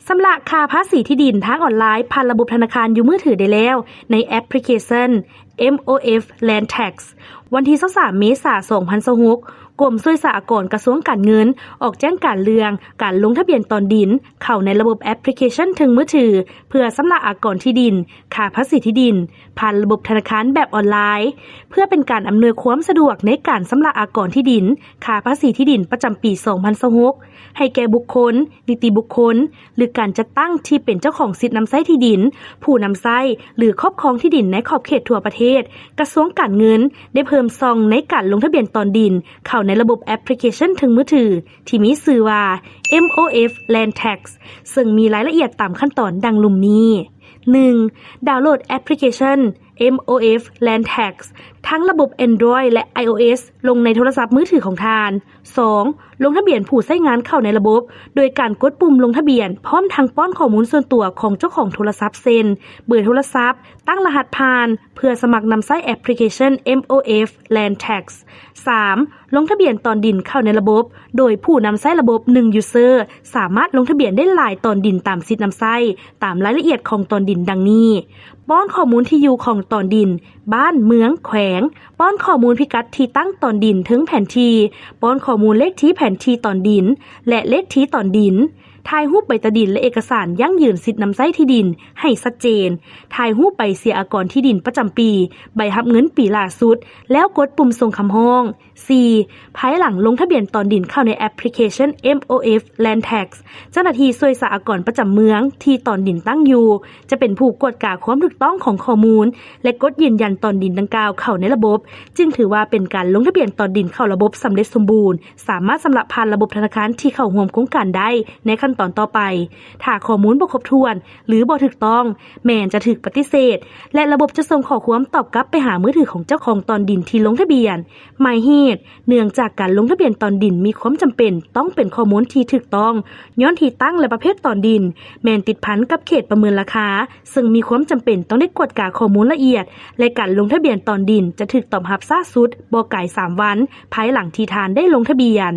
ຊຳລະຄ່າພາສີທີ່ດິນທາງອອນລາຍຜ່ານລະບົບທະນາຄານຢູ່ມືຖືໄດ້ແລ້ວ ໃນແອັບພລິເຄຊັນ ເອັມໂອເອັຟ Land Tax. ວັນທີຊາວສາມ ເມສາ ສອງພັນຊາວຫົກ ກົມສ່ວຍສາອາກອນ ກະຊວງການເງິນ ອອກແຈ້ງການເລື່ອງການລົງທະບຽນຕອນດິນ ເຂົ້າໃນລະບົບແອັບພລິເຄຊັນເທິງມືຖື ເພື່ອຊຳລະອາກອນທີ່ດິນ, ຄ່າພາສີທີ່ດິນ ຜ່ານລະບົບທະນາຄານແບບອອນລາຍ ເພື່ອເປັນການອຳນວຍຄວາມສະດວກໃນການຊຳລະອາກອນທີ່ດິນ, ຄ່າພາສີທີ່ດິນປະຈຳປີ ສອງພັນຊາວຫົກ ໃຫ້ແກ່ບຸກຄົນ, ນິຕິບຸກຄົນ ຫຼື ການຈັດຕັ້ງທີ່ເປັນເຈົ້າຂອງສິດນຳໃຊ້ທີ່ດິນ, ຜູ້ນຳໃຊ້ ຫຼື ຄອບຄອງທີ່ດິນໃນຂອບເຂດທົ່ວປະເທດ. ກະຊວງການເງິນໄດ້ເພີ່ມຊ່ອງໃນການລົງທະບຽນຕອນດິນເຂົ້າໃນລະບົບແອັບພລິເຄຊັນເທິງມືຖື ທີ່ມີຊື່ວ່າ ເອັມໂອເອັຟ Land Tax ເຊິ່ງມີລາຍລະອຽດຕາມຂັ້ນຕອນດັ່ງລຸ່ມນີ້. ໜຶ່ງ ດາວໂຫຼດແອັບພລິເຄຊັນ ເອັມໂອເອັຟ Land Tax ທັງລະບົບ Android ແລະ iOS ລົງໃນໂທລະສັບມືຖືຂອງທ່ານ. ສອງ ລົງທະບຽນຜູ້ໃຊ້ງານເຂົ້າໃນລະບົບ ໂດຍການກົດປຸ່ມລົງທະບຽນ ພ້ອມທັງປ້ອນຂໍ້ມູນສ່ວນຕົວຂອງເຈົ້າຂອງໂທລະສັບ ເຊັ່ນ ເບີໂທລະສັບ, ຕັ້ງລະຫັດຜ່ານ ເພື່ອສະໝັກນຳໃຊ້ແອັບພລິເຄຊັນ ເອັມໂອເອັຟ Land Tax. ສາມ ລົງທະບຽນຕອນດິນເຂົ້າໃນລະບົບ ໂດຍຜູ້ນຳໃຊ້ລະບົບ ໜຶ່ງ user ສາມາດລົງທະບຽນໄດ້ຫຼາຍຕອນດິນຕາມສິດນຳໃຊ້ ຕາມລາຍລະອຽດຂອງຕອນດິນດັ່ງນີ້: ປ້ອນຂໍ້ມູນທີ່ຢູ່ຂອງຕອນດິນ, ບ້ານ, ເມືອງ, ແຂວງ, ປ້ອນຂໍ້ມູນພິກັດທີ່ຕັ້ງຕອນດິນເທິງແຜນທີ່, ປ້ອນຂໍ້ມູນເລກທີແຜນທີ່ຕອນດິນ ແລະ ເລກທີຕອນດິນ, ຖ່າຍຮູບໃບຕາດິນ ແລະ ເອກະສານຢັ້ງຢືນສິດນຳໃຊ້ທີ່ດິນໃຫ້ຊັດເຈນ, ຖ່າຍຮູບໃບເສຍອາກອນທີ່ດິນປະຈຳປີ, ໃບຮັບເງິນປີລ່າສຸດ ແລ້ວກົດປຸ່ມສົ່ງຄຳຮ້ອງ. ສີ່ ພາຍຫຼັງລົງທະບຽນຕອນດິນເຂົ້າໃນແອັບພລິເຄຊັນ ເອັມໂອເອັຟ Land Tax ເຈົ້າໜ້າທີ່ສ່ວຍສາອາກອນປະຈຳເມືອງທີ່ຕອນດິນຕັ້ງຢູ່ ຈະເປັນຜູ້ກວດກາຄວາມຖືກຕ້ອງຂອງຂໍ້ມູນ ແລະ ກົດຢືນຢັນຕອນດິນດັ່ງກ່າວເຂົ້າໃນລະບົບ ຈຶ່ງຖືວ່າເປັນການລົງທະບຽນຕອນດິນເຂົ້າລະບົບສຳເລັດສົມບູນ, ສາມາດຊຳລະຜ່ານລະບົບທະນາຄານທີ່ເຂົ້າຮ່ວມໂຄງການໄດ້ໃນຂັ້ນຕອນຕໍ່ໄປ. ຖ້າຂໍ້ມູນບໍ່ຄົບຖ້ວນ ຫຼື ບໍ່ຖືກຕ້ອງ, ແມ່ນຈະຖືກປະຕິເສດ ແລະ ລະບົບຈະສົ່ງຂໍ້ຄວາມຕອບກັບໄປຫາມືຖືຂອງເຈົ້າຂອງຕອນດິນທີ່ລົງທະບຽນ. ໝາຍເຫດ: ເນື່ອງຈາກການລົງທະບຽນຕອນດິນມີຄວາມຈຳເປັນຕ້ອງເປັນຂໍ້ມູນທີ່ຖືກຕ້ອງ ຍ້ອນທີ່ຕັ້ງ ແລະ ປະເພດຕອນດິນແມ່ນຕິດພັນກັບເຂດປະເມີນລາຄາ, ເຊິ່ງມີຄວາມຈຳເປັນຕ້ອງໄດ້ກວດກາຂໍ້ມູນລະອຽດ ແລະ ການລົງທະບຽນຕອນດິນຈະຖືກຕອບຮັບຊ້າສຸດບໍ່ກາຍສາມວັນ ພາຍຫຼັງທີ່ທ່ານໄດ້ລົງທະບຽນ.